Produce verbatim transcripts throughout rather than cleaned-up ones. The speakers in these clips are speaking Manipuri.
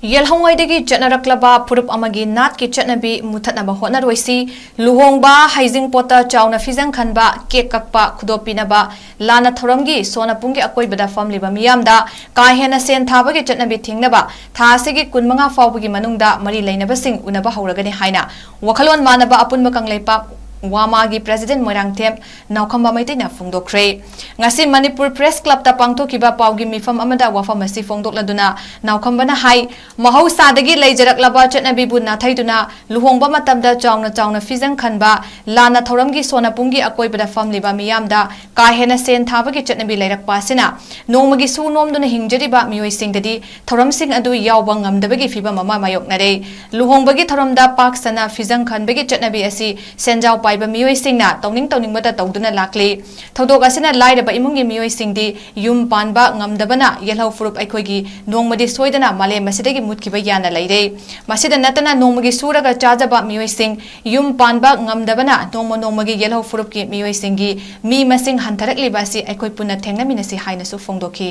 ꯌꯦꯜꯍꯧꯉꯩꯗꯒꯤ ꯆꯠꯅꯔꯛꯂꯕ ꯐꯨꯔꯨꯞ ꯑꯃꯒꯤ ꯅꯥꯠꯀꯤ ꯆꯠꯅꯕꯤ ꯃꯨꯊꯠꯅꯕ ꯍꯣꯠꯅꯔꯣꯏꯁꯤ꯫ ꯂꯨꯍꯣꯡꯕ, ꯍꯩꯖꯤꯡꯄꯣꯠꯇ ꯆꯥꯎꯅ ꯐꯤꯖꯪ ꯈꯟꯕ, ꯀꯦꯛ ꯀꯛꯄ, ꯈꯨꯗꯣꯞ ꯄꯤꯅꯕ, ꯂꯥꯟꯅ ꯊꯧꯔꯝꯒꯤ ꯁꯣꯅꯄꯨꯡꯒꯤ ꯑꯀꯣꯏꯕꯗ ꯐꯝꯂꯤꯕ ꯃꯤꯌꯥꯝꯗ ꯀꯥ ꯍꯦꯟꯅ ꯁꯦꯟ ꯊꯥꯕꯒꯤ ꯆꯠꯅꯕꯤ ꯊꯤꯡꯅꯕ ꯊꯥ ꯑꯁꯤꯒꯤ ꯀꯨꯟꯃꯉꯥ ꯐꯥꯎꯕꯒꯤ ꯃꯅꯨꯡꯗ ꯃꯔꯤ ꯂꯩꯅꯕꯁꯤꯡ ꯎꯅꯕ ꯍꯧꯔꯒꯅꯤ ꯍꯥꯏꯅ ꯋꯥꯈꯜꯂꯣꯟ ꯃꯥꯟꯅꯕ ꯑꯄꯨꯟꯕ ꯀꯪꯂꯩꯄꯥꯛ ꯋꯥꯃꯥꯒꯤ ꯄ꯭ꯔꯦꯁꯤꯗꯦꯟꯠ ꯃꯣꯏꯔꯥꯡꯊꯦꯝ ꯅꯥꯎꯈꯝꯕ ꯃꯩꯇꯩꯅ ꯐꯣꯡꯗꯣꯛꯈ꯭ꯔꯦ꯫ ꯉꯁꯤ ꯃꯅꯤꯄꯨꯔ ꯄ꯭ꯔꯦꯁ ꯀ꯭ꯂꯕꯇ ꯄꯥꯡꯊꯣꯛꯈꯤꯕ ꯄꯥꯎꯒꯤ ꯃꯤꯐꯝ ꯑꯃꯗ ꯋꯥꯐꯝ ꯑꯁꯤ ꯐꯣꯡꯗꯣꯛꯂꯗꯨꯅ ꯅꯥꯎꯈꯝꯕꯅ ꯍꯥꯏ, ꯃꯍꯧꯁꯥꯗꯒꯤ ꯂꯩꯖꯔꯛꯂꯕ ꯆꯠꯅꯕꯤꯕꯨ ꯅꯥꯊꯩꯗꯨꯅ ꯂꯨꯍꯣꯡꯕ ꯃꯇꯝꯗ ꯆꯥꯎꯅ ꯆꯥꯎꯅ ꯐꯤꯖꯪ ꯈꯟꯕ, ꯂꯥꯟꯅ ꯊꯧꯔꯝꯒꯤ ꯁꯣꯅꯄꯨꯡꯒꯤ ꯑꯀꯣꯏꯕꯗ ꯐꯝꯂꯤꯕ ꯃꯤꯌꯥꯝꯗ ꯀꯥ ꯍꯦꯟꯅ ꯁꯦꯟ ꯊꯥꯕꯒꯤ ꯆꯠꯅꯕꯤ ꯂꯩꯔꯛꯄ ꯑꯁꯤꯅ ꯅꯣꯡꯃꯒꯤ ꯁꯨ ꯅꯣꯝꯗꯨꯅ ꯍꯤꯡꯖꯔꯤꯕ ꯃꯤꯑꯣꯏꯁꯤꯡꯗꯗꯤ ꯊꯧꯔꯝꯁꯤꯡ ꯑꯗꯨ ꯌꯥꯎꯕ ꯉꯝꯗꯕꯒꯤ ꯐꯤꯚꯝ ꯑꯃ ꯃꯥꯌꯣꯛꯅꯔꯦ꯫ ꯂꯨꯍꯣꯡꯕꯒꯤ ꯊꯧꯔꯝꯗ ꯄꯥꯛ ꯁꯟꯅ ꯐꯤꯖꯪ ꯈꯟꯕꯒꯤ ꯆꯠꯅꯕꯤ ꯑꯁꯤ ꯁꯦꯟꯖꯥꯎ ꯄꯥꯏꯕ ꯃꯤꯑꯣꯏꯁꯤꯡꯅ ꯇꯧꯅꯤꯡ ꯇꯧꯅꯤꯡꯕꯇ ꯇꯧꯗꯨꯅ ꯂꯥꯛꯂꯤ꯫ ꯊꯧꯗꯣꯛ ꯑꯁꯤꯅ ꯂꯥꯏꯔꯕ ꯏꯃꯨꯡꯒꯤ ꯃꯤꯑꯣꯏꯁꯤꯡꯗꯤ ꯌꯨꯝ ꯄꯥꯟꯕ ꯉꯝꯗꯕꯅ ꯌꯦꯜꯍꯧ ꯐꯨꯔꯨꯞ ꯑꯩꯈꯣꯏꯒꯤ ꯅꯣꯡꯃꯗꯤ ꯁꯣꯏꯗꯅ ꯃꯥꯂꯦꯝ ꯑꯁꯤꯗꯒꯤ ꯃꯨꯠꯈꯤꯕ ꯌꯥꯅ ꯂꯩꯔꯦ꯫ ꯃꯁꯤꯗ ꯅꯠꯇꯅ ꯅꯣꯡꯃꯒꯤ ꯁꯨꯔꯒ ꯆꯥꯖꯕ ꯃꯤꯑꯣꯏꯁꯤꯡ ꯌꯨꯝ ꯄꯥꯟꯕ ꯉꯝꯗꯕꯅ ꯅꯣꯡꯃ ꯅꯣꯡꯃꯒꯤ ꯌꯦꯜꯍꯧ ꯐꯨꯔꯨꯞꯀꯤ ꯃꯤꯑꯣꯏꯁꯤꯡꯒꯤ ꯃꯤ ꯃꯁꯤꯡ ꯍꯟꯊꯔꯛꯂꯤꯕ ꯑꯁꯤ ꯑꯩꯈꯣꯏ ꯄꯨꯟꯅ ꯊꯦꯡꯅꯃꯤꯟꯅꯁꯤ ꯍꯥꯏꯅꯁꯨ ꯐꯣꯡꯗꯣꯛꯈꯤ꯫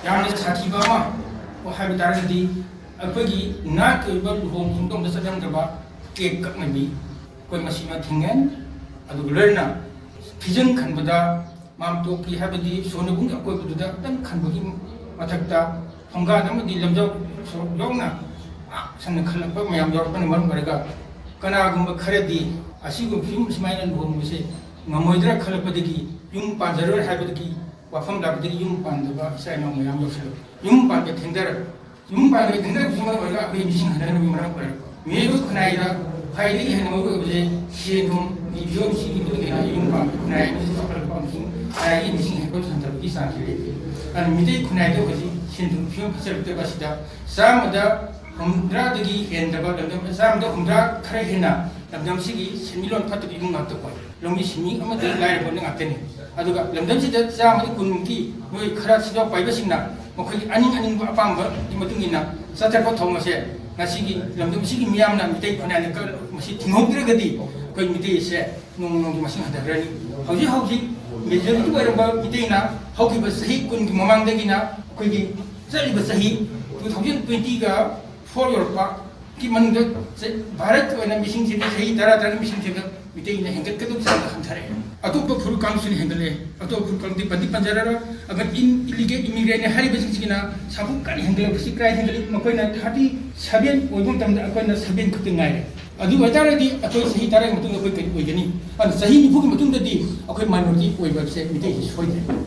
ꯌꯥꯝꯅ ꯁꯥꯊꯤꯕ ꯑꯃ ꯍꯥꯏꯕ ꯇꯥꯔꯒꯗꯤ, ꯑꯩꯈꯣꯏꯒꯤ ꯅꯥꯠꯀꯤ ꯑꯣꯏꯕ ꯂꯨꯍꯣꯡ ꯈꯣꯡꯗꯣꯡꯕꯗ ꯆꯠꯍꯟꯗꯕ ꯀꯦꯛ ꯀꯛꯅꯕꯤ, ꯑꯩꯈꯣꯏ ꯃꯁꯤꯃ ꯊꯤꯡꯒꯅꯤ꯫ ꯑꯗꯨꯒ ꯂꯣꯏꯅꯅ ꯐꯤꯖꯪ ꯈꯟꯕꯗ ꯃꯥꯝꯇꯣꯞꯀꯤ, ꯍꯥꯏꯕꯗꯤ ꯁꯣꯅꯕꯨꯡꯒꯤ ꯑꯀꯣꯏꯕꯗꯨꯗ ꯈꯤꯇꯪ ꯈꯟꯕꯒꯤ ꯃꯊꯛꯇ ꯊꯣꯡꯒꯥꯟ ꯑꯃꯗꯤ ꯂꯝꯖꯥꯎ ꯁꯣꯔꯣꯛ ꯌꯧꯅ ꯄꯥꯛ ꯁꯟꯅ ꯈꯜꯂꯛꯄ ꯃꯌꯥꯝ ꯌꯥꯎꯔꯛꯄꯅ ꯃꯔꯝ ꯑꯣꯏꯔꯒ, ꯀꯅꯥꯒꯨꯝꯕ ꯈꯔꯗꯤ ꯑꯁꯤꯒꯨꯝꯕ ꯐꯤꯕꯝ ꯁꯨꯃꯥꯏꯅ ꯂꯨꯍꯣꯡꯕꯁꯦ ꯉꯝꯃꯣꯏꯗ꯭ꯔꯥ ꯈꯜꯂꯛꯄꯗꯒꯤ, ꯌꯨꯝ ꯄꯥꯟꯖꯔꯣꯏ ꯍꯥꯏꯕꯗꯒꯤ ꯋꯥꯐꯝ ꯂꯥꯛꯄꯗꯒꯤ ꯌꯨꯝ ꯄꯥꯟꯗꯕ ꯏꯆꯥ ꯏꯅꯥꯎ ꯃꯌꯥꯝ ꯌꯥꯎꯁꯜꯂꯛꯏ꯫ ꯌꯨꯝ ꯄꯥꯟꯕ ꯊꯦꯡꯊꯔꯛꯄ, ꯌꯨꯝ ꯄꯥꯟꯕ ꯊꯦꯡꯊꯔꯛꯄꯁꯤꯅ ꯃꯔꯝ ꯑꯣꯏꯔꯒ ꯑꯩꯈꯣꯏ ꯃꯤꯁꯤꯡ ꯍꯟꯊꯅꯕꯒꯤ ꯃꯔꯝ ꯑꯣꯏꯔꯛꯄ꯫ ꯃꯤꯑꯣꯏꯕ ꯈꯨꯟꯅꯥꯏꯗ ꯈ꯭ꯋꯥꯏꯗꯒꯤ ꯍꯦꯟꯅ ꯃꯔꯨ ꯑꯣꯏꯕꯁꯦ ꯁꯦꯟ ꯊꯨꯝꯒꯤ ꯐꯤꯕꯝꯁꯤꯒꯤ ꯃꯇꯨꯡ ꯏꯟꯅ ꯌꯨꯝ ꯄꯥꯟꯕ ꯈꯨꯟꯅꯥꯏ ꯑꯃꯁꯨ ꯆꯥꯎꯈꯠꯂꯛꯄ ꯑꯃꯁꯨꯡ ꯈꯨꯟꯅꯥꯏꯒꯤ ꯃꯤꯁꯤꯡ ꯍꯦꯟꯒꯠꯄ ꯍꯟꯊꯕꯒꯤ ꯆꯥꯡꯁꯤ ꯂꯩꯔꯤ꯫ ꯑꯗꯨꯅ ꯃꯤꯇꯩ ꯈꯨꯟꯅꯥꯏꯗ ꯍꯧꯖꯤꯛ ꯁꯦꯟ ꯊꯨꯝꯒꯤ ꯐꯤꯕꯝ ꯐꯠꯇꯔꯛꯇꯕ ꯑꯁꯤꯗ ꯆꯥꯝꯃꯗ ꯍꯨꯝꯗ꯭ꯔꯥꯗꯒꯤ ꯍꯦꯟꯗꯕ ꯂꯝꯗꯝ, ꯆꯥꯝꯃꯗ ꯍꯨꯝꯗ꯭ꯔꯥ ꯈꯔ ꯍꯦꯟꯅ ꯂꯝꯗꯝꯁꯤꯒꯤ ꯁꯦꯟꯃꯤꯠꯂꯣꯟ ꯐꯠꯇꯕ ꯏꯃꯨꯡ ꯉꯥꯛꯇ ꯑꯣꯏ꯫ ꯂꯧꯃꯤ ꯁꯤꯟꯃꯤ ꯑꯃꯗꯤ ꯂꯥꯏꯔꯕ ꯉꯥꯛꯇꯅꯤ꯫ ꯑꯗꯨꯒ ꯂꯝꯗꯝꯁꯤꯗ ꯆꯥꯝꯃꯗ ꯀꯨꯟꯃꯨꯛꯇꯤ ꯃꯣꯏ ꯈꯔ ꯁꯦꯟꯖꯥꯎ ꯄꯥꯏꯕꯁꯤꯡꯅ ꯃꯈꯣꯏꯒꯤ ꯑꯅꯤꯡ ꯑꯅꯤꯡꯕ ꯑꯄꯥꯝꯕꯒꯤ ꯃꯇꯨꯡ ꯏꯟꯅ ꯆꯠꯊꯔꯛꯄ ꯊꯧꯑꯣꯡ ꯑꯁꯦ ꯉꯁꯤꯒꯤ ꯂꯝꯗꯝ ꯑꯁꯤꯒꯤ ꯃꯤꯌꯥꯝꯅ, ꯃꯤꯇꯩ ꯈꯨꯟꯅꯥꯏꯅ ꯀ-, ꯃꯁꯤ ꯊꯤꯡꯍꯧꯗ꯭ꯔꯒꯗꯤ ꯑꯩꯈꯣꯏ ꯃꯤꯇꯩ ꯑꯁꯦ ꯅꯣꯡꯃ ꯅꯣꯡꯃꯒꯤ ꯃꯁꯤꯡ ꯍꯟꯊꯈ꯭ꯔꯅꯤ꯫ ꯍꯧꯖꯤꯛ ꯍꯧꯖꯤꯛ ꯃꯦꯖꯣꯔꯤꯇꯤ ꯑꯣꯏꯔꯝꯕ ꯃꯤꯇꯩꯅ ꯍꯧꯈꯤꯕ ꯆꯍꯤ ꯀꯨꯟꯒꯤ ꯃꯃꯥꯡꯗꯒꯤꯅ ꯑꯩꯈꯣꯏꯒꯤ ꯆꯠꯂꯤꯕ ꯆꯍꯤ two thousand twenty-ꯒ four ꯌꯧꯔꯛꯄꯒꯤ ꯃꯅꯨꯡꯗ ꯆ-, ꯚꯥꯔꯠꯀꯤ ꯑꯣꯏꯅ ꯃꯤꯁꯤꯡꯁꯤꯗ ꯆꯍꯤ ꯇꯔꯥ ꯇꯔꯥꯒꯤ ꯃꯤꯁꯤꯡꯁꯤꯗ ꯃꯤꯇꯩꯅ ꯍꯦꯟꯒꯠꯀꯗꯧꯕ ꯆꯥꯡꯗ ꯍꯟꯊꯔꯛꯑꯦ꯫ ꯑꯇꯣꯞꯄ ꯐꯨꯔꯨꯞ ꯀꯥꯡꯂꯨꯞꯁꯤꯅ ꯍꯦꯟꯒꯠꯂꯛꯑꯦ꯫ ꯑꯇꯣꯞꯄ ꯐꯨꯔꯨꯞ ꯀꯥꯡꯂꯨꯞꯇꯤ ꯄꯟꯗꯤ ꯄꯟꯖꯔꯔꯣꯏ꯫ ꯑꯃꯗꯤ ꯏꯟ-, illegal immigrant ꯍꯥꯏꯔꯤꯕꯁꯤꯡꯁꯤꯅ ꯁꯥꯐꯨ ꯀꯟꯅ ꯍꯦꯟꯒꯠꯂꯛꯄꯁꯤ ꯀꯗꯥꯏ ꯍꯦꯟꯒꯠꯂꯤ? ꯃꯈꯣꯏꯅ thirty seven ꯑꯣꯏꯕ ꯃꯇꯝꯗ ꯑꯩꯈꯣꯏꯅ seven ꯈꯛꯇ ꯉꯥꯏꯔꯦ꯫ ꯑꯗꯨ ꯑꯣꯏꯇꯥꯔꯗꯤ ꯑꯩꯈꯣꯏ ꯆꯍꯤ ꯇꯔꯥꯒꯤ ꯃꯇꯨꯡꯗ ꯑꯩꯈꯣꯏ ꯀꯔꯤ ꯑꯣꯏꯒꯅꯤ? ꯑꯗꯨꯅ ꯆꯍꯤ ꯅꯤꯐꯨꯒꯤ ꯃꯇꯨꯡꯗꯗꯤ ꯑꯩꯈꯣꯏ minority ꯑꯣꯏꯕꯁꯦ ꯃꯤꯇꯩꯁꯤ ꯁꯣꯏꯗ꯭ꯔꯦ꯫